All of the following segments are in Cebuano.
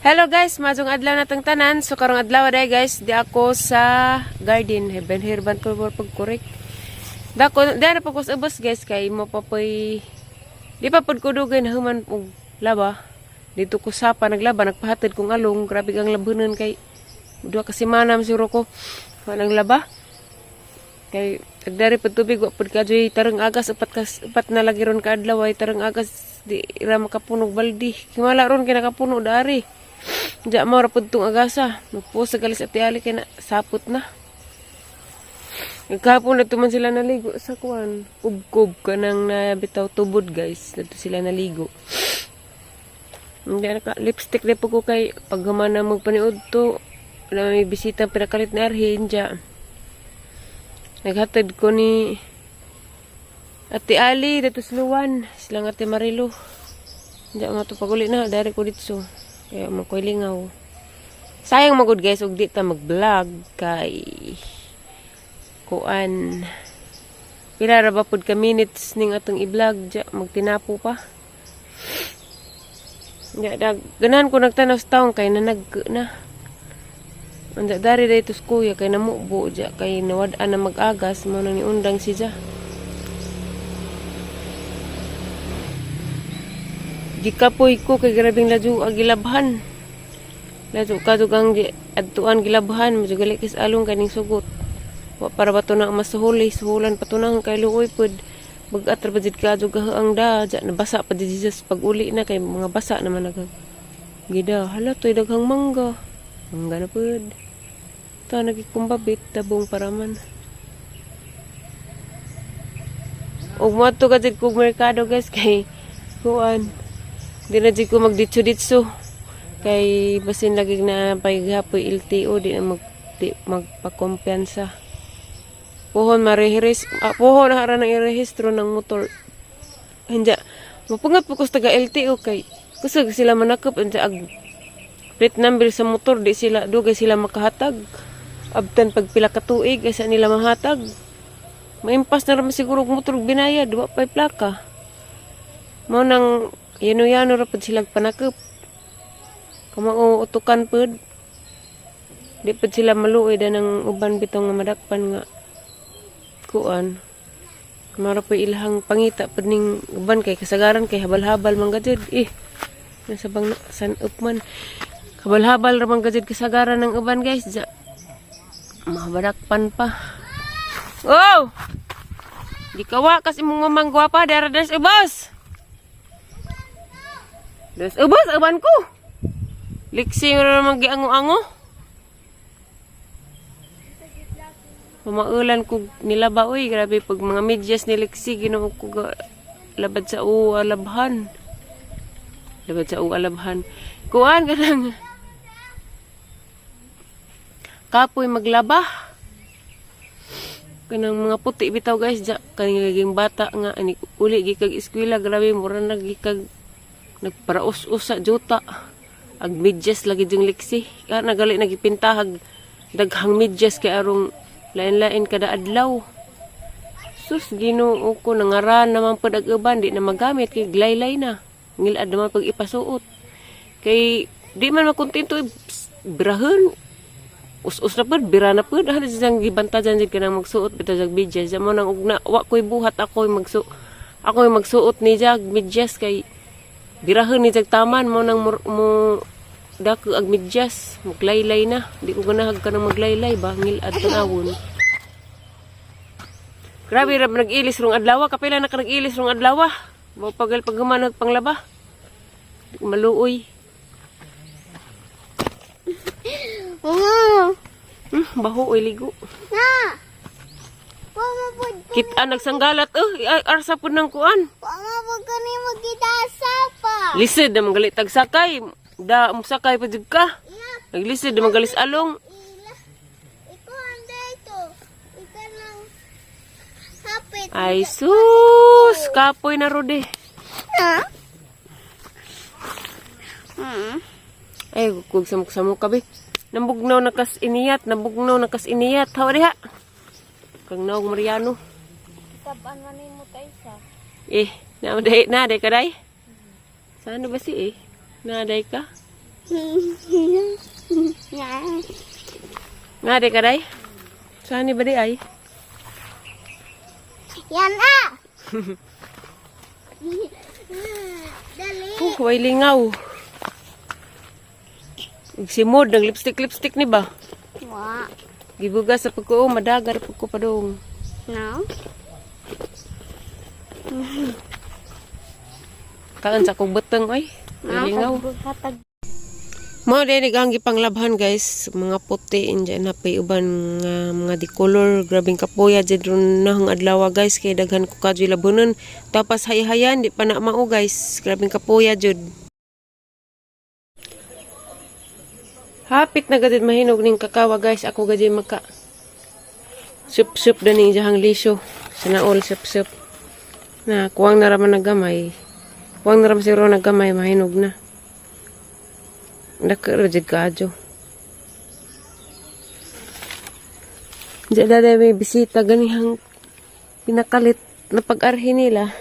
Hello guys, maayong adlaw natong tanan. So karong adlaw day guys, di ako sa garden. Heaven herban ko por pagkurek. Dako, di na pa ko sa ubos guys kay mo pa poy di pa pud ko dugay na human og laba. Dito ko sapa naglaba, nagpahatid kong along, grabe kang labunan kay 2 ka semana man siguro ko wa nang laba. Kay tagdari pud tubig, wa pud kadyoy tarang agas, upat na lagi ron ka adlaw ay tarang agas, di ra makapunog baldi. Himala ron kay nakapuno dari. Diya mo ra pud tong agasa. Magpusa galis at ali kay na sapot na. Nagkahapon na man sila naligo sa kuan. Kubkob kanang nabitaw tubod guys. Dito sila naligo. Hindi na ka lipstick di po ko kay pag human na magpaniud to wala may bisita pinakalit ni Arhin diya. Naghatid ko ni Ate Ali dito sa Luwan. Silang Ate Marilo. Diya mo to paguli na dari ko dito. Kaya mo ko'y lingaw. Sayang magud guys ug di ta mag-vlog kay kuan. Pila ra ba pud ka minutes ning atong i-vlog diya magtinapo pa. Diya dag ganahan ko nagtanaw sa taong kay nanag na. Anda dari dito sa kuya kay namubo diya kay nawad-an na mag-agas mo na ni undang si ja. Gikapoy ko kay grabeng ladyo ang gilabhan. Ladyo ka ang adtuan gilabhan medyo gali kis along kaning sugot. Wa para ba to na masuhuli, suhulan pa to na kay luoy pud. Bag-at ra ba jud ka ang da, ja nabasa pa jud Jesus pag uli na kay mga basa naman nag gida. Hala toy daghang mangga. Mangga na pud. Ta nagikumbabit tabong para man. Ug moadto ka jud kog merkado guys kay kuan. Di na jud ko magditso-ditso. Kay basin lagi na paghapoy LTO di na di magpakumpiyansa. Pohon marehiris, pohon hara nang irehistro ng motor. Hindi, mapungat po ko sa taga LTO kay kusog sila manakop unsa ag plate number sa motor, di sila dugay sila makahatag. Abtan pag pila ka tuig asa nila mahatag. Maimpas na raman siguro og motor og binayad, wa pa'y plaka. Mao nang yano-yano ra pud sila panakop. Kamao utukan pud. Di pud sila maluoy da ng uban bitaw nga madakpan nga kuan. Mara po ilahang pangita pud ning uban kay kasagaran kay habal-habal man gajud. Eh, nasa bang na, san up man. Habal-habal ra man gajud kasagaran ng uban guys. Ja, mamadakpan pa. Oh! Di kawa kasi imong mamang gwapa dara des ubos. Des ubos uban ko. Liksi ra naman giango-ango. Mamaulan ko nilaba oy, grabe pag mga medyas ni Lexi Ginoo ko labad sa uwa labhan. Labad sa uwa labhan. Kuan ka lang. Kapoy maglaba. Kanang mga puti bitaw guys, ja kaning naging bata nga ani uli gikag eskwela, grabe mura na gikag nagparaus-us sa juta. Ag medyas lagi jung Lexi. Ka nagali nagipintahag daghang medyas kay arong lain-lain kada adlaw. Sus, Ginoo ko, nangaran naman pud ag uban di na magamit kay glaylay na. Ngilad naman pag ipasuot. Kay di man makontento eh, birahan. Us-us na pud, bira na pud. Ah, siyang gibanta dyan jud kanang magsuot bitaw jag medyas. Mo nang ugna wa ko'y buhat ako'y magsuot ni jag medyas kay birahan ni jag taman mo nang mo dako ag medyas maglaylay na. Di ko ganahag kanang maglaylay ba, ngilad tanawon. Grabe ra nag-ilis rong adlaw, kapila na ka nag-ilis rong adlaw. Mo pagal pag humanag panglaba. Di ko maluoy. Baho oy ligo. Na! Pamapod Kita nagsanggalat oh, arsa pud ng kuan. Pamapod ko ni mo kita sapa. Lisod na magalit tagsakay. Da musakay pa jud ka. Iya, Naglisod na magalis along. ila. Ikaw ang dito. Ikaw nang hapit. Ay sus, kapoy na rode. Ha? Hmm. Ay, kug samok-samok kabi. Nambugnaw na kas iniyat, nabugnaw na kas iniyat. Hawa diha. Kang naog Mariano. Taban man mo tayo sa. Eh, na day ka day. Sana ba si eh? Naday ka? Nga di ka day? Saan ni ba di ay? Yan ah! Dali. Way lingaw. Simod, nag lipstick lipstick ni ba? Wa. Gibugas sa pagkuo, madagar pagko padung. No. Kaan sa kong butang oy. Way lingaw. Hatag. Mao din ang gipanglabhan, guys, mga puti indya na pay uban nga mga di color, grabing kapoya jud ron na ang adlaw, guys, kay daghan ko kadyo labunon. Tapos hayhayan di pa na mao, guys, grabing kapoya jud. Hapit na gadid mahinog ning kakawa, guys, ako gadid maka sup sup daning iyang lisyo. Sana all sup sup. Na kuwang na raman nagamay. Kuwang na raman siguro nagamay mahinog na. Dako ra jud kaadyo. Diyan dada may bisita ganihang pinakalit na pag-arhi nila.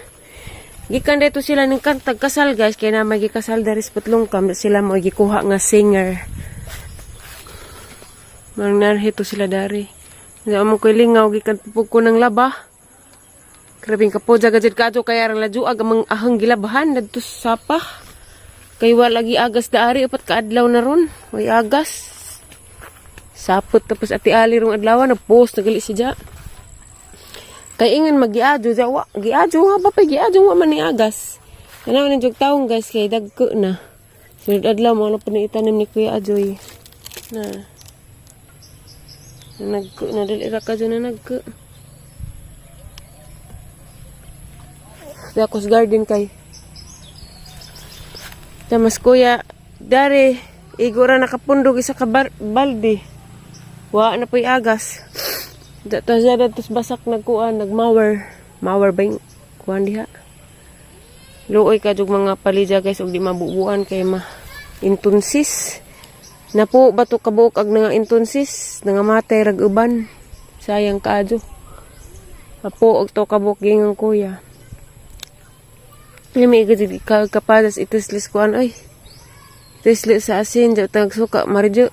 Gikan dito sila ng kantag kasal, guys, kay na may gikasal diri sa Putlongkam sila mo gikuha nga singer. Marang narhito sila dari. Diyan mo ko'y lingaw gikan pupog ko ng laba. Grabing kapoja gajud kaadyo kaya rang lajuag ang mga ahang gilabahan dadto sa sapa. Kay wala lagi agas daari upat ka adlaw na ron. Way agas. Sapot tapos ati ali rong adlaw na post na gali si Ja. Kay ingon magiadyo ja wa giadyo nga ba pa giadyo wa man ni agas. Kana man jug taong, guys, kay dagko na. Sunod adlaw mo ano pa ni itanim ni Kuya Ajoy. Na. Nagko na dili ra ka na nagko. Sa akong garden kay Tamas kuya, dari, igora nakapundog isa ka balde. Wa na po'y agas. Da tas da tas basak nagkuan, nagmawer. Mawer ba yung kuan diha? Luoy ka jug mga palidya, guys, ug di mabubuan kay ma intunsis. Napo ba to kabuok ag nga intunsis, nangamatay rag uban. Sayang kaadyo. Apo og to kabuok gingang kuya. Lami gud ka kapadas itislis kuan oy. Itislis sa asin jud tag suka maridyo.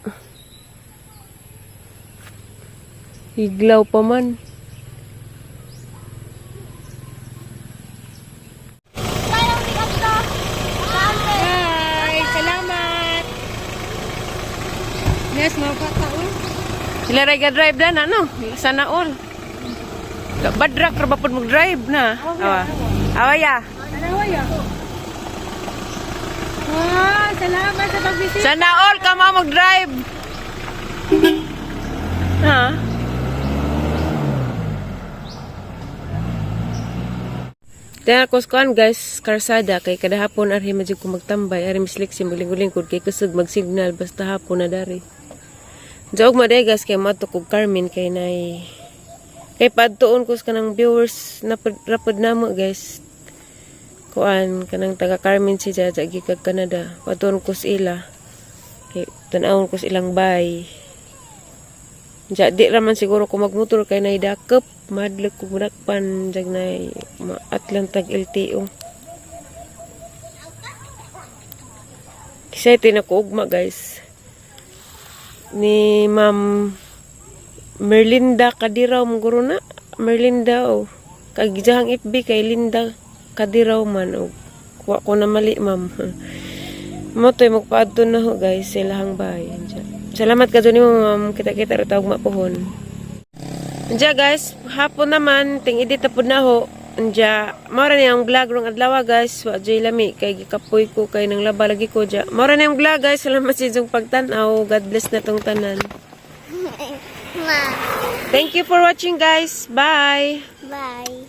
Higlaw pa man. Bye! Salamat! Yes, mga kataon. Sila ray ga drive na ano? Sana all. Badrak ra ba pud mag-drive na? Awa. Awa ya. Ano ya? Wow, salamat sa pagbisita. Sana all ka ma mag-drive. Ha? Kaya ako kuan, guys, karsada kay kada hapon arhi majud ko magtambay, ari mislik si maglingkod-lingkod kay kusog mag-signal basta hapon na dari. Jaog ma day, guys, kay mato kog Carmen kay nay kay padtuon ko sa kanang viewers na rapod namo, guys. Kuan kanang taga Carmen si Jaja gikag Canada. Padtuon ko sa ila. Kay tan-awon ko sa ilang bay. Ja, di raman siguro ko magmotor kay nay dakep, madlok ko dakpan jag nay Atlantag LTO. Kasi tinakuugma, guys. Ni Ma'am Merlinda Kadiraw guro na. Merlinda oh. Kag jahang FB kay Linda Kadiraw man oh. Kuha ko na mali, ma'am. Mo to'y magpaadto na ho, guys, sa ilahang bahay. Diyan. Salamat ka nimo, ma'am. Kita-kita ra tawag mapuhon. Diyan, guys, hapon naman ting edit na pud na ho. Diyan, mao ra ni ang vlog rong adlaw, guys. Wa jay lami kay gikapoy ko kay nang laba lagi ko diya. Mao ra ni ang vlog, guys. Salamat sa inyong pagtan-aw. God bless na tong tanan. Ma. Thank you for watching, guys. Bye. Bye.